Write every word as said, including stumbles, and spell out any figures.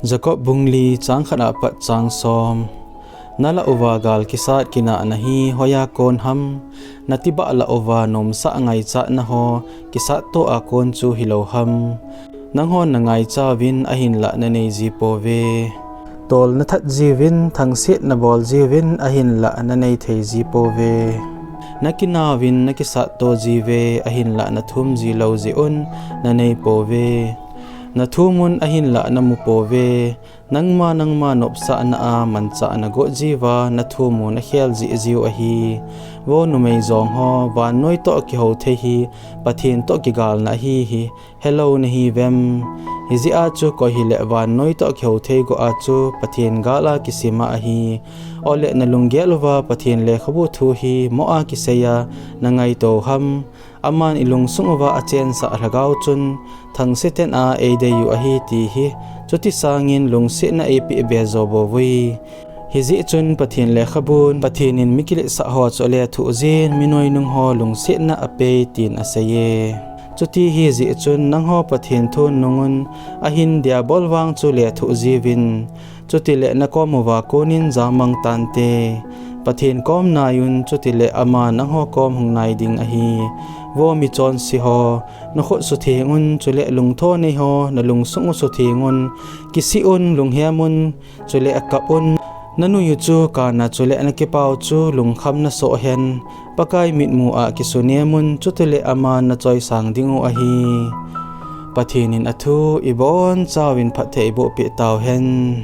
Jakob bung li chang khat apat chang som. Nalah uva gal kisat kinahna hi hoiya kon ham? Natibah lah uva nomsah ngaichatna ho kisat toh a kon chu hilou ham? Nanghon nangaicha uvin ahinlah nanei ji pouve. Tol nathat jiuvin, thangset nabol jiuvin ahinlah nanei thei ji pouve. Nakinauvin nakisat to jiuve ahinlah nathum jilou jeh un nanei pouve. Nathumun ahinlah namu pouve. Nangma nangma nopsahna a manchah nagot jiuva nathumu nakhel jeh jiu ahi. Vo numei jong ho, vannoi toh kihou thei hi Pathen toh kigalna ahi hi helou nahiuvem? Hijeh a chu koi hileh vannoi toh kihou thei go a chu Pathen gal a kisima ahi. Ole nalunggel uva Pathen lekhabu thu hi moh a kiseiya nangaito ham? Aman ilungsung uva achensah lhagao chun thangse ten a eidei u ahi ti hi. Chuti sangin lungsetna eipeh be jo bouvui. Hijeh chun Pathen lekhabun Pathen in mi kiletsah ho chu alethuh jin, mi noinung ho lungsetna apei tin aseiye. Chuti hijeh chun nangho Pathen thun nungun ahin diabol vang chu lethuh jiuvin. Chutileh nakom uva konin jamang tante. Pathen kom naiun, chutileh ama nangho kom hung nai ding ahi. Vo michonse ho, nakhut suthengun, chule lungtho nei ho nalungsung u suthengun. Kisih un, lunghem un, chule akap un. Nanui u chu kana chule nakipau chu lungkham nasoh hen. Pakai mitmu a kisunemun, chutile aman nachoisang dingu ahi. Pathen in athu ibonchauvin phatthei eiboh peh tauhen.